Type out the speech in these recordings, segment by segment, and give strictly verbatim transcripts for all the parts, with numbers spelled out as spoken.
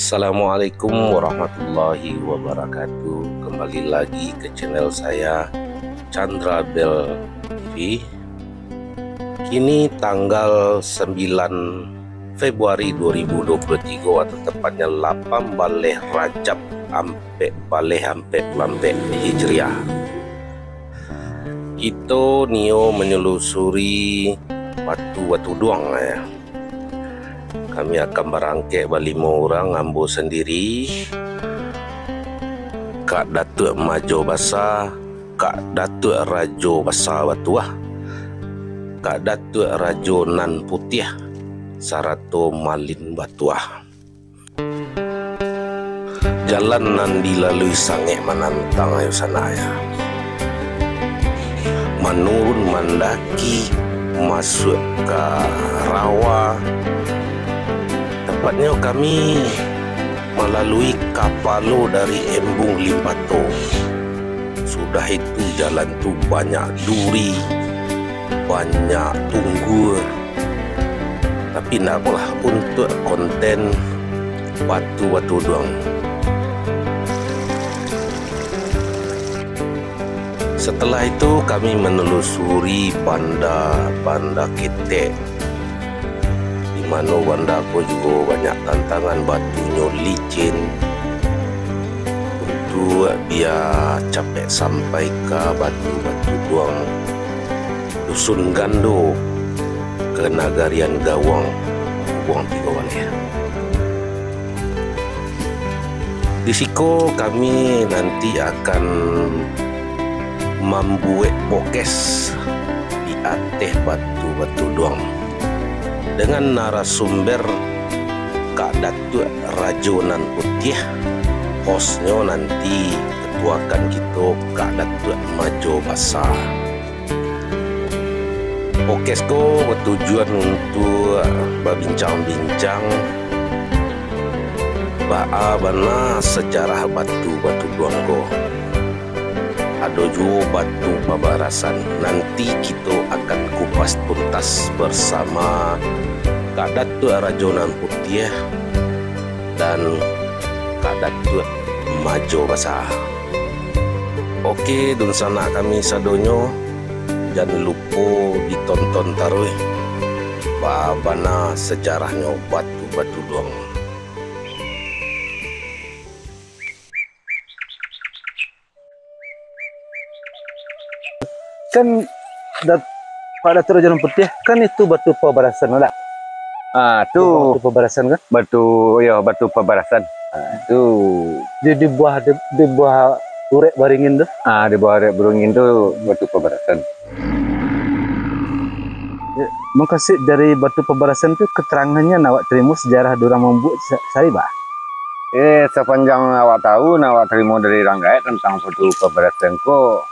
Assalamualaikum warahmatullahi wabarakatuh. Kembali lagi ke channel saya, Chandra Bell T V. Kini tanggal sembilan Februari dua ribu dua puluh tiga, atau tepatnya lapan baleh Rajab ampek baleh ampek puluah ampek Hijriah. Kito nio manyalusuri Batu Batuduang, eh. Kami akan barangkek balimo urang, ambo sandiri, Kak Datuak Majo Basa, Kak Datuak Rajo Basa Batuah, Kak Datuak Rajo Nan Putiah, sarato Malin Batuah. Jalan nan dilalui sangaik manantang, ayo sanak, ya. Manurun mandaki, masuak ka rawa. Tepatnyo kami malalui kapalo dari Embung Limpato. Sudah itu jalan tu banyak duri, banyak tunggua. Tapi ndak apolah, untuak konten Batu Batuduang. Setelah itu, kami menelusuri banda-banda ketek, di mano banda ko juo banyak tantangan, batunyo licin. Untuak bia capek sampai ka Batu Batuduang, Dusun Gando, Kanagarian Gawang, Kubuang Tigo Baleh. Di siko kami nanti akan mambuek podcast di ateh Batu Batuduang dengan narasumber Kak Datuak Rajo Nan Putiah, hostnyo nanti ketuakan kito Kak Datuak Majo Basa. Podcast ko batujuan untuak babincang-bincang baa bana sajarah Batu Batuduang ko. Ado juo Batu Pabarasan. Nanti kito akan kupas tuntas bersama Kak Datuak Rajo Nan Putiah dan Kak Datuak Majo Basa. Oke, dunsanak kami sadonyo, jan lupo ditonton taruih baa bana sejarahnyo Batu Batuduang. Kan Dat-, Pak Datuk Rajo Nan Putiah, kan itu Batu Pabarasan lah. Ah, tu Batu Pabarasan kan? Batu, yo, Batu Pabarasan. Ah, tu. Di, di bawah, di, di bawah urek baringin tu. Ah, di bawah urek baringin tu Batu Pabarasan. Ya, mukasuik dari Batu Pabarasan tu, keterangannyo nan awak tarimo, sejarah urang mambuek sa-, sari, bah? Eh, sapanjang awak tahu, nan awak tarimo dari urang gaek tantang Batu Pabarasan ko,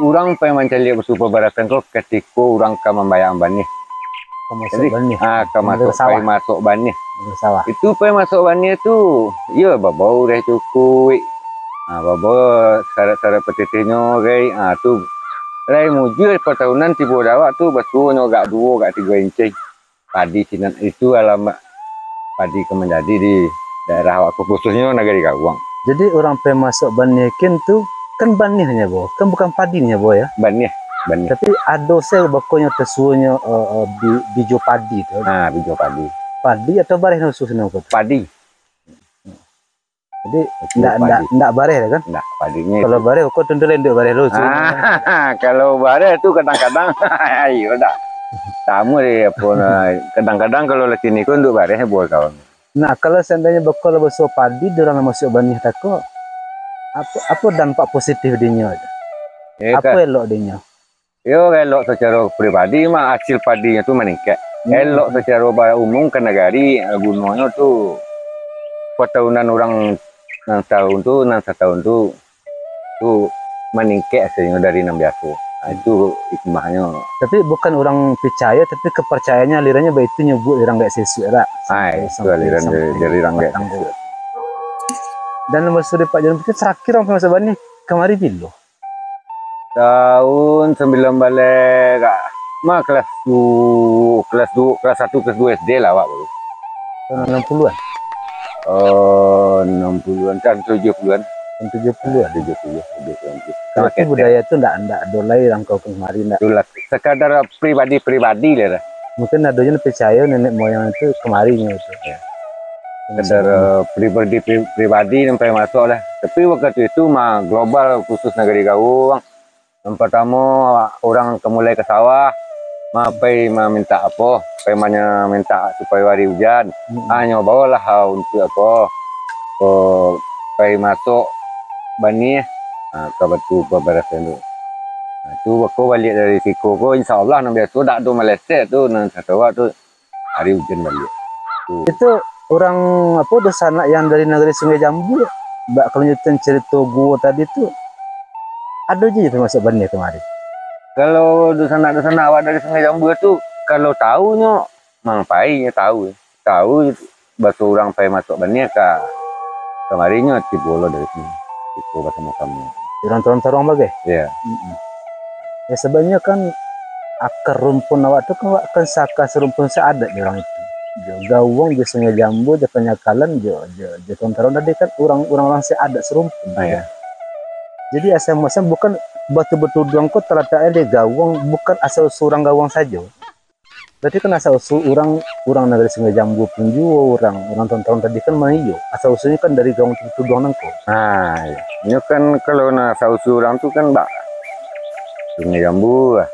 urang pai mancaliak Batu Pabarasan ko katiko urang ka mambayaan baniah. Ka masuak baniah. Ah, ka masuak, pai masuak baniah. Itu pai masuak baniah tu, iyo, babao ureh cukuik. Ah, babao sarak-sarak patitihnyo, gai. Ah, tu. Lai mujua patahunan tibo dek awak tu, basuonyo agak duo, agak tigo inci. Padi sinan, itu alamat padi ka manjadi di daerah awak, khususnyo Nagari Gawang. Jadi, urang pai masuak baniah kin tu, kan baniah nyo bao, kan bukan padi nyo bao, ya? Baniah, baniah. Tapi ado se bakonyo tasuonyo, eh, eh, bi-, bijo padi tu. Ha, bijo padi. Padi atau bareh nan khusus namo ko tu? Padi. Jadi, ndak, ndak, ndak bareh lah kan? Ndak, padinyo. Kalau bareh, ko tantu lain dek bareh lo. Ah, kalau bareh tu kadang-kadang, iyo dah. Samo deh, apo nah, kadang-kadang kalau lah kini ko untuak bareh, buah kawan. Nah, kalau seandainyo beko lah basuo padi, dek urang lah masuak baniah tako, apo, apo dampak positif dinyo tu? Apo elok dinyo? Yo, elok sacaro pribadi mah, hasil padinyo tu maningkat. Hmm. Elok sacaro ba-, umum ka nagari, gunonyo tu patahunan urang nan satahun tu, nan satahun tu, tu maningkat hasilnyo dari nan biaso. Ha, itu hikmahnyo. Tapi bukan urang picayo, tapi kaparcayaannyo, alirannyo baitu nyo buek urang gaek sisuak lah. Ha, itu aliran dari, dari urang gaek sisuak. Dan masuak di Pak Jarum Putiah terakhir urang pai masuak baniah kamari bilo? Tahun sambilan baleh ka, mah kelas duo, kelas duo, kelas satu, kelas duo S D lah awak baru. Tahun anam puluhan? Oh, enam puluhan, kan tujuh puluhan. Tahun tujuh puluhan. Tujuh puluh, tujuh puluhan. Berarti budaya tu ndak, ndak ado lai rangkau kemari, ndak? Itulah, sekadar pribadi-pribadi lah. Mungkin ado je picayo nenek moyang itu kemari nyo itu. Ya. Sekadar, eh, pribadi, pri-, pribadi sampai masuk lah. Tapi waktu itu mah global, khusus negeri Gawang. Yang pertamo, urang ka mulai ka sawah, ma-, pai mamintak apo, pai manya-, mintak supayo ari ujan. Mm-mm. Hanyo baolah, ah, untuak apo, ko, pai masuk baniah, ah, ka batu pabarasan tu. Ah, tu bako baliak dari siko ko, insya Allah nan biaso dak ado maleset tu, nan sasawah tu. Ari ujan baliak. Tu. Itu urang, apo, dunsanak yang dari nagari Sungai Jambu, bak kalanjutan carito guwo tadi tu, ado je pai masuak baniah kamari? Kalau dunsanak-dunsanak awak dari Sungai Jambu tu, kalau tahu nyo, mang pai nyo tahu. Tahu baso urang pai masuak baniah ka, kamari nyo tibo lo dari siko basamo-samo. Urang taruang-taruang bagai? Iya. Mm-mm. Ya, sabananyo kan akar rumpun awak tu kan, awak kan saka sarumpun saadat jo urang itu. Jo Gawang, jo Sungai Jambu, jo Panyakalan, jo, jo, jo Tontaro tadi kan urang, urang-urang saadat sarumpun. Ah, ya. Jadi, asa muasalnyo bukan batu batuduang ko talatak di Gawang, bukan asal usul urang Gawang sajo. Berarti kan asal usul urang, urang nagari Sungai Jambu pun juo, urang, urang Tontaro tadi kan mah iyo. Asal usulnyo kan dari Gawang Tuduang nangko. Nah, iyo. Inyo kan kalau nan asal usul urang tu kan bak Sungai Jambu lah.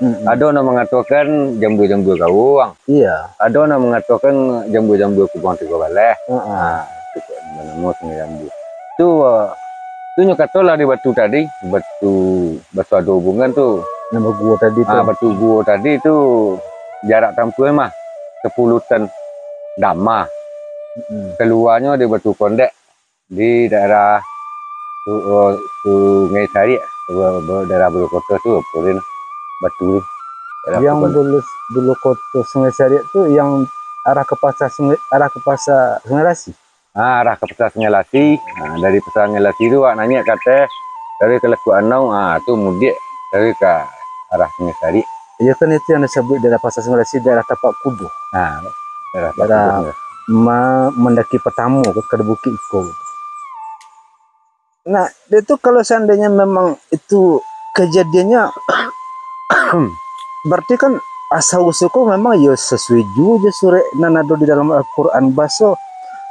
Mm-mm. Ado nan mangatokan jambu-jambu Gawang. Iya. Ado nan mangatokan jambu-jambu Kubang Tigo Baleh. Heeh. Nah, itu kok banamo Sungai Jambu. Tu, eh, tu nyo kato lah di batu tadi, batu, batu ado hubungan tu. Nan baguo tadi tu. Ah, batu guo tadi tu jarak tampuah mah sapuluah tan damah. Mm-mm. Kaluanyo di Batu Kondek, di daerah Su-, oh, Sungai Sariak, daerah Bulu Koto tu, Purin, Batu tu. Daerah Yang Batu Kondek. Bulu, Bulu Koto Sungai Sariak tu yang arah ke pasar Sungai, arah ke pasar Sungai Lasi? Ah, arah ka Pasar Sungai Lasi. Ah, dari Pasar Sungai Lasi tu, awak naiak ka ateh, taruih ka Lekuk Anau, ah, tu mudiak, taruih ka arah Sungai Sariak. Iyo kan, itu yang disabuik daerah Pasar Sungai Lasi, daerah Tapak Kudo. Ah, daerah Tapak Kudo. Daerah ma-, mandaki patamo ka, ka Bukik Iko. Nah, dia tu kalau seandainya memang itu kejadiannya, berarti kan asal usul ko memang yo sasuai juo jo surek nan ado di dalam Al-Quran, baso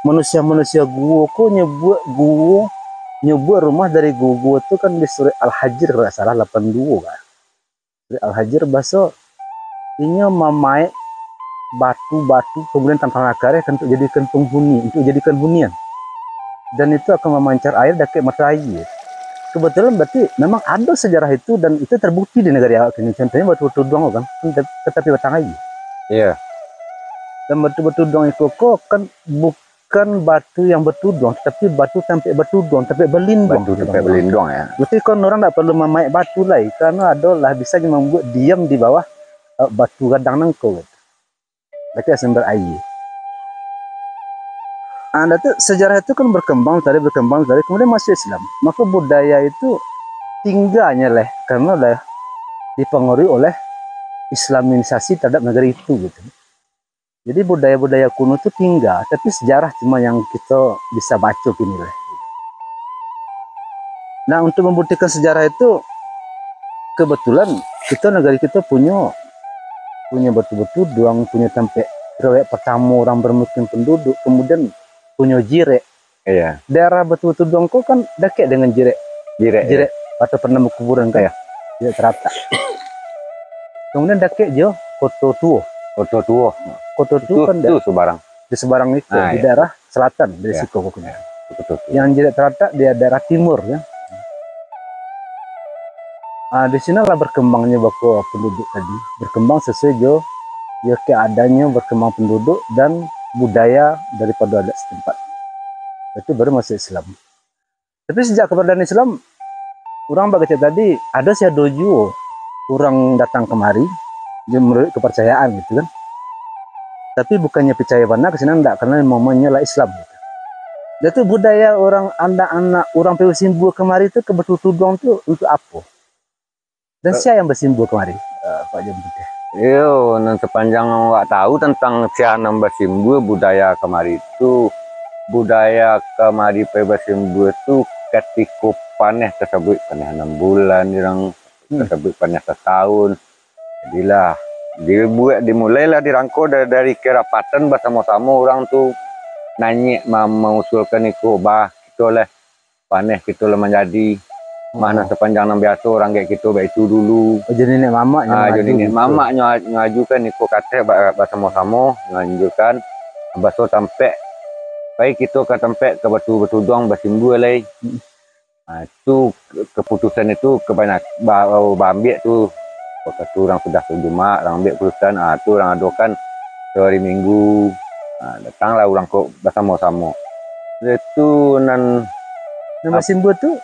manusia-manusia guo ko nyebuak guo, nyebuak rumah dari guo-guo tu kan di surek Al-Hijr kalau dak salah, lapan duo kan. Al-Hijr baso, inyo mamaek batu-batu, kemudian tampang akareh, untuak jadikan penghuni, untuak jadikan hunian. Dan itu akan memancar air dakek mata aia. Kebetulan berarti memang ado sejarah itu dan itu terbukti di negeri awak kini. Contohnya batu tuduang kan, tet-, tetapi batang aia. Iya. Dan batu-batu tuduang iko ko kan bu-, bukan batu yang batuduang, tapi batu tampek batuduang, tampek balinduang. Batu tampek balinduang, ya. Berarti kan urang ndak perlu mamaek batu lai, karena ado lah bisa mambuek diam di bawah, eh, batu gadang nangko. Berarti sumber aia. Ah, dah tu sejarah itu kan berkembang, tadi berkembang, tadi kemudian masuk Islam. Maka budaya itu tinggalnya lah, karena lah dipengaruhi oleh islamisasi terhadap negeri itu, gitu. Jadi, budaya-budaya kuno tu tingga, tapi sejarah cuma yang kito bisa baco kini lah. Nah, untuk membuktikan sejarah itu, kebetulan kito, negari kito punyo, punyo batu-batu duang, punyo tampek riwayat pertamo urang bermukim penduduk, kemudian punyo jirek. Iya. Daerah batu-batu duang ko kan dakek dengan jirek. Jirek, jirek, iya. Atau padang Bekuburan kan? Iya. Jirek Taratak. Kemudian dakek jo Koto Tuo. Koto Tuo. Koto Tuo kan tu da-, subarang. Di subarang itu, ah, di, iya, daerah selatan dari, iya, siko pokoknya. Koto Tuo. Yang jirek Taratak di daerah timur, ya. Ah, di sinolah berkembangnyo bako penduduk tadi. Berkembang sesuai jo, jo keadaannyo berkembang penduduk dan budaya daripada adat setempat. Itu baru masuk Islam. Tapi sejak keberadaan Islam, urang bakecek tadi, ado sih ado juo urang datang kemari, jo menurut kepercayaan gitu kan. Tapi bukannya percaya bana ka sinan ndak, karena memang nyo lah Islam gitu. Dah tu budaya urang anak-anak, urang P W Simbua kemari tu ka batuduang tu untuk apo? Dan, eh, sia yang basimbua kemari, eh, Pak Jam Putih? Iyo, nan sapanjang awak tahu tantang sia nan basimbua budaya kemari tu, Budaya kamari pai basimbua tu katiko paneh tasabuik, paneh anam bulan, urang tasabuik paneh satahun. Jadilah, dibuek, dimulailah dirangko da-, dari karapatan basamo-samo urang tu nanyek ma-, mausulkan iko, bah, kito lah paneh kito lah manjadi. Mah nan sapanjang nan biaso urang dek kito baitu dulu. Oh, jadi niniak mamaknyo Ah, jo maju niniak gitu. Mamaknyo a-, nyo ajukan iko kateh ba-, basamo-samo, nyo anjukan, baso tampek, pai kito ka tampek ka Batu Batuduang basimbua lai. Mm. Ah, tu ke-, keputusan itu kebanyak-, ba-, baambiak tu. Wakatu urang sudah Jumaat, urang ambiak keputusan, ah, tu urang adokan tu hari Minggu. Ah, datanglah urang ko basamo-samo. Itu nan Nan ap- basimbua tu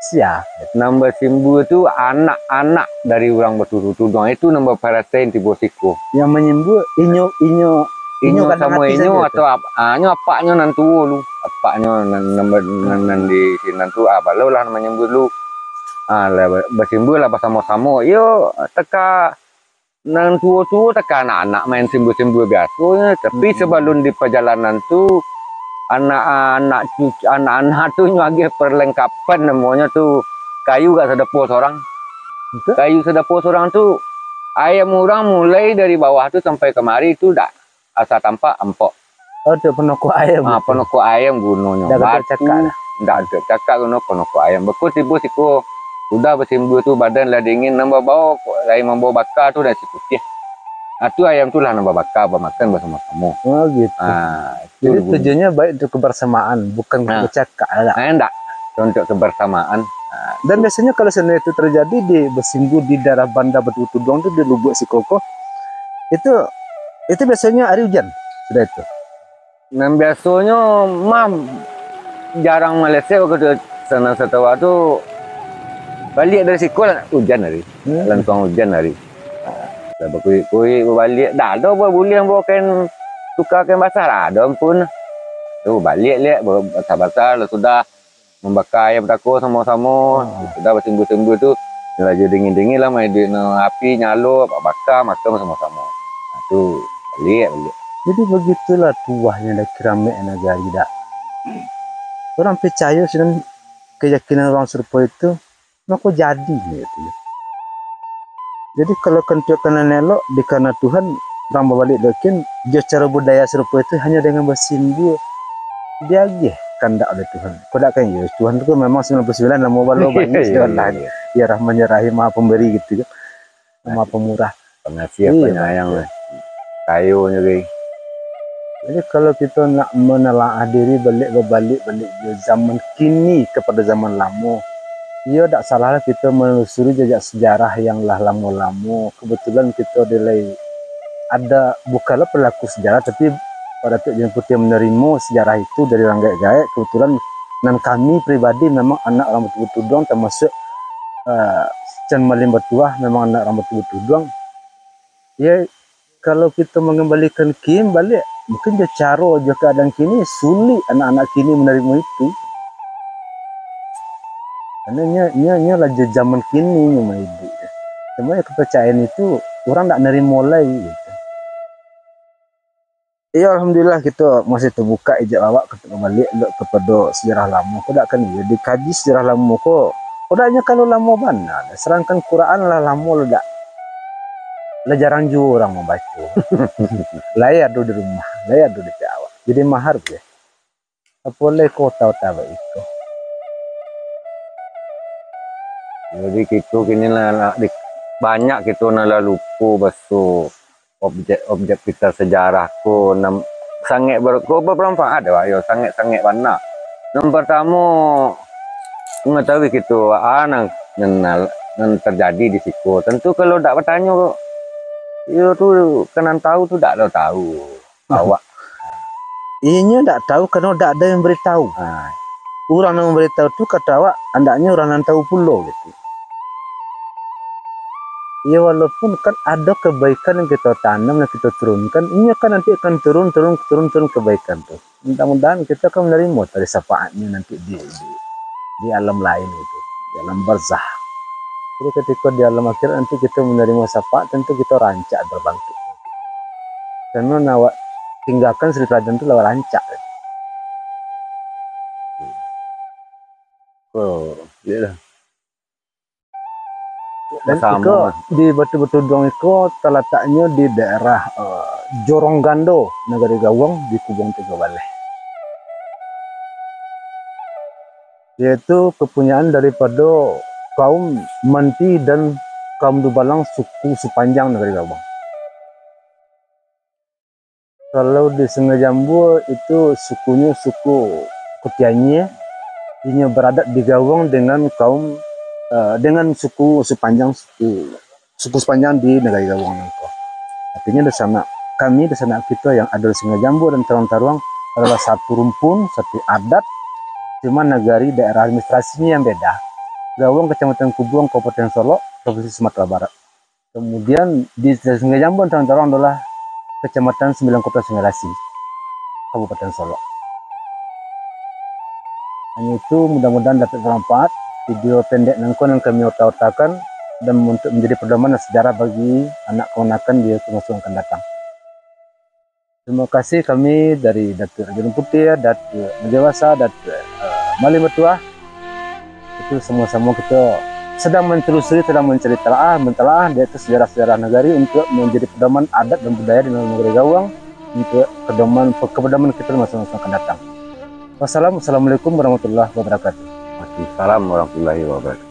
sia? Nan basimbua tu anak-anak dari urang Batu Batuduang. Itu nan baparasai tibo siko. Yang manyimbua inyo, inyo, inyo Inyo kan samo mati inyo sajo tu? Atau ap-, ah, nyo apaknyo nan tuo lu. Apaknyo nan, nan, nan, nan di sinan tu, ah, balolah nan manyimbua lu. Ah, lah ba-, basimbua lah basamo-samo. Iyo, teka nan tuo-tuo teka anak-anak main simbua-simbua biasonyo. Tapi Hmm. sabalun di pajalanan tu, anak-anak cu-, anak-anak tu nyo agiah perlengkapan namonyo tu. Kayu gak sadapo sorang. Betul. Kayu sadapo sorang tu, ayam urang mulai dari bawah tu sampai kamari tu dak asa tampak ampok. Oh, tu panokok ayam Ah, tu. Panokok ayam gunonyo. Dak ado Batu, cakak lah. Dak ado cakak guno panokok ayam. Beko tibo siko, udah basimbua tu badan lah dingin, nan babao, lain mambawa baka tu dari si Putiah. Ah, tu ayam tu lah nan babaka, bamakan basamo-samo. Oh, gitu. Ah, tu Jadi, dulu. tujuannya baik untuk kebersamaan, bukan untuk Ah. bercakak lah. Ah, ndak. Untuk kebersamaan. Ah, Dan tu. biasanya kalau seno itu terjadi di basimbua di daerah Banda Batu Batuduang tu, di Lubuak siko ko, itu, itu biasanya hari hujan, sudah itu. Nan biasonyo mah jarang maleset wakatu sanang satawa tu baliak dari siko lah ujan hari. Hmm. Lantuang ujan hari. Lah bakuik-kuik babaliak, dah ado babuliah bawa kain, tuka kain basah lah, ado ampun. Tu baliak liak, ba-, basah-basah, lah sudah mambaka ayam tako samo-samo. Hmm. Sudah basimbua-simbua tu, lah jo dingin-dingin lah, main duit no api nyalo, baka, makan samo-samo. Nah, tu, baliak, baliak. Jadi, begitulah tuahnyo dah kiramek nagari dah. Urang picayo sinan keyakinan urang sarupo itu, mako jadi, gitu. Jadi, kalau kantuak kanan elok, dikana Tuhan, urang babaliak dokin, jo caro budaya sarupo itu hanyo dengan basimbua, diagiah kandak oleh Tuhan. Kok dak kan, iyo, Tuhan tu kan memang sembilan puluh sembilan namo balo banyak Iyo, sudah lah. iyo, iyo. Iyo, Rahman, iyo Rahim, Maha Pemberi gitu kan. Maha Pemurah. Pengasih, Iyo, penyayang, betul. Kayonyo, gai. Jadi, kalau kito nak menelaah diri baliak, babaliak baliak jo zaman kini kepada zaman lamo, iyo, dak salah lah kito menelusuri jejak sejarah yang lah lamo-lamo. Kebetulan kito di lai ada, bukanlah pelaku sejarah, tapi pada tu yang putih menerima sejarah itu dari urang gaek-gaek. Kebetulan nan kami pribadi memang anak urang Batu Batuduang, termasuk, eh, Chan Malin Batuah memang anak urang Batu Batuduang. Ya, kalau kito mangambalikan kin baliak, mungkin jo caro, jo kaadaan kini, sulik anak-anak kini manarimo itu. Karano nyo, nyo, nyo lah jo zaman kini nyo maiduik. Cuma yo, kaparcayaan itu urang dak narimo lai, gitu. Iyo, alhamdulillah, kito masih tabukak ijab awak untuak babaliak lo kapado sejarah lamo. Kok dak kan iyo dikaji sejarah lamo ko. Kok dak nyo kalau lamo bana, sedangkan Quran lah lamo lo dak. Lah jarang juo urang mambaco. Lai ado di rumah, lai ado di awak. Jadi mahar je. Apo lai kota-kota baiko. Jadi kito kini lah, lah di, banyak kito nan lah lupo baso objek-objek vital sejarah ko, nan sangaik ber-, ko bermanfaat dek awak yo, sangaik-sangaik bana. Nan partamo, mangatahui kito, ah, nan, nan, nan terjadi di siko. Tentu kalau dak batanyo, iyo tu, ka nan tahu tu dak lo tahu. Awak. Inyo dak tahu karano dak ado yang baritahu. Ha. Urang nan mambaritahu tu, kato awak, andaknyo urang nan tahu pulo, gitu. Iyo, walaupun kan ado kebaikan yang kito tanam, yang kito turunkan, inyo kan nanti akan turun, turun, turun, turun kebaikan tu. Mudah-mudahan kito akan manarimo tadi syafaatnyo nanti di, di, di alam lain itu, di alam barzah. Jadi, ketika di alam akhirat nanti kito manarimo syafaat, tentu kito rancak terbangkit. Karano nan awak tinggakan suri teladan tu lah rancak. Oh, iyolah. Dan iko di Batu Batuduang iko talataknyo di daerah, eh, Jorong Gando, Nagari Gawang, di Kubuang Tigo Baleh. Yaitu kepunyaan daripado kaum Manti dan kaum Dubalang suku Supanjang Nagari Gawang. Kalau di Sungai Jambua itu sukunyo suku Kutianyie, inyo baradat di Gawang dengan kaum, eh, dengan suku Supanjang, suku, suku Supanjang di Nagari Gawang nangko. Artinyo, dunsanak kami, dunsanak kito yang ado di Sungai Jambua dan Taruang-Taruang adalah satu rumpun, satu adat, cuma nagari daerah administrasinyo yang beda. Gawang, Kecamatan Kubuang, Kabupaten Solok, Provinsi Sumatera Barat. Kemudian di Sungai Jambua, Taruang-Taruang adalah Kecamatan Sembilan Kota Sungai Lasi, Kabupaten Solok. Hanya itu, mudah-mudahan dapat bermanfaat video pendek nangko nan kami otak-otakkan dan untuk menjadi pedoman dan sejarah bagi anak kamanakan di masa akan datang. Terima kasih kami dari Datuk Raja Gunung Putih, Datuk Raja Basa, Datuk, eh, Malin Batuah. Itu samo-samo kito sedang mentelusuri, sedang mencari talaah, mentalaah di atas sejarah-sejarah nagari untuk menjadi pedoman adat dan budaya di Nagari Gawang untuk pedoman, kepedoman kito di masa-masa akan datang. Wassalam, wassalamualaikum warahmatullahi wabarakatuh. Waalaikumsalam warahmatullahi wabarakatuh.